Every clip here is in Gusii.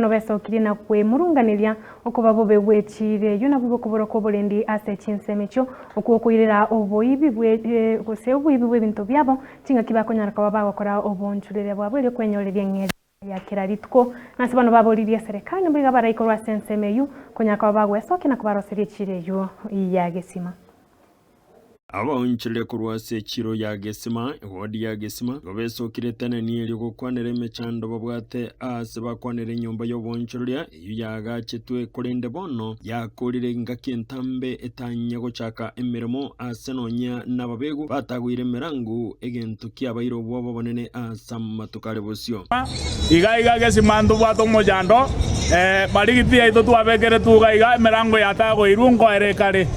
bono besokirie na kwemurunganeria okoba bobe bw'echiira eyio nabwo okobora kw'oborendi ase chinsemo echio, okwo okoirera oboibi bwe gose oboibi bw'ebinto biabo, chingaki bakonyara koba bagokora obonchureria bwabo erio kwenyoreria eng'eria ya kera rituko. Nase bono baboririe eserekari nigo iga baraikorwe ase ensemo eyio, konyara koba bagwesokia na kobaroseria echiira eyio ya gesima. Abaonchoreria korwa ase echiro ya Gesima, ewodi ya Gesima, nigo besokire etenenia erio gokwanera emechando babwate aase bakwanera enyomba y'oboonchoreria eyio yaagachetwe korende bono yakoorire engaki entambe etanya gochaka emeremo aase nonya nababegu batagoire emerangu, egento kiabaire obwoba obonene ase amatuko are bosio. Iga iga Gesima ntobwate omochando, marigiti yaito twabekeretwe iga iga, emerango yatagoirwe nkoera ekare,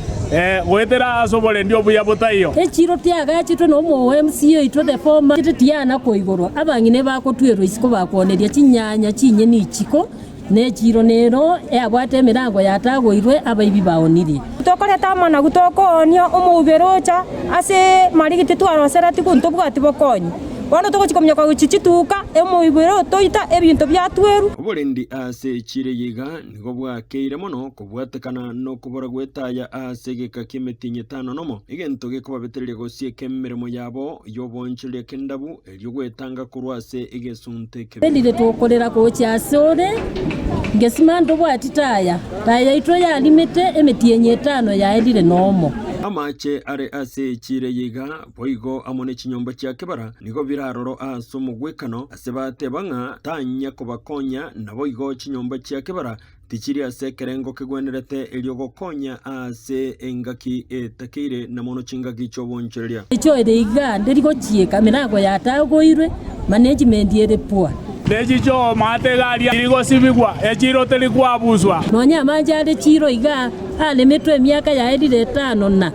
goetera ase oborendi obuya botaiyo. Echiro tiagachetwe nomo MC oito the former tiana koigorwa abang'ina ebakotwerwa isiko bakwoneria chinyanya chinyeni ichiko na echiro nero eabwate emerango yatagoirwe abaibi baonirie. Tokoreta amanagu tokoonia omoubera ocha ase marigiti twaroseretigwe ntobwati bokonyi. Bono togochia kominyoka gochia chituka, omoubera otoita ebinto biatwerwa. Oborendi ase echiro eye iga nigo bwakeire mono kobwatekana nokobora gw'etaya ase egeka ki'emetienyi etano nomo, egento gekobabetereria gosieka emeremo yabo y'oboonchoreria k'endabu erio gwetanga korwa ase egesunte ekebe. Rire tokorera gocha ase ore, ngesima ntobwati taya, taya yaito yarimete emetienyi etano yaerire nomo. Amache are ase echiiro eye iga, boigo amo ne chinyomba chia kebara, nigo bire aroro ase omogwekano, ase bateba ng'a tanya kobakonya, naboigo chinyomba chia kebara Tichiri ase ekerengo kegwenerete erio gokonya aase engaki etakeire na mono chingaki chi'oboonchoreria. Echo ere iga nderi gochiika, emerango yatagoirwe, management ere poor. Ne chichoo maate iga aria tiri gosibigwa, echiro teri kwabuswa. Nonya amanche are chiiro iga aremetwe emiaka yaerire etano na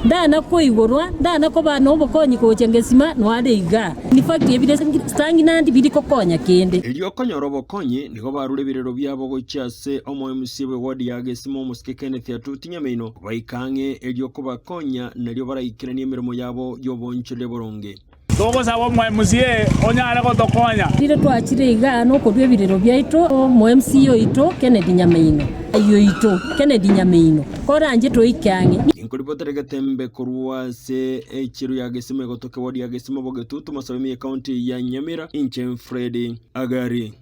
Ndana koigorwa, ndana koba nobokonyi gocha ngesima noare igaa. In fact ebire stagnant biri kokonya kende. Erio okonyora obokonyi, nigo barure ebirero biabo gochia ase omoMCA bw'eward ya Gesima omosike Kenneth Atuti Nyamaino, kobaika ang'e erio kobakonya nario baraikeranie emeremo yabo y'oboonchoreria boronge. Togosaba omo-MCA onyare gotokonya. Riria twachire igaa nokorua ebirero biaito omo-MCA oito Kennedy Nyamaino ayio oito Kennedy Nyamaino koranche toike ang'e. Ninkoripotera egetembe korwa ase echiro ya Gesima egotoka eward ya Gesima Bogetutu Masaba ime ye county ya Nyamira. Inche Fred Agari.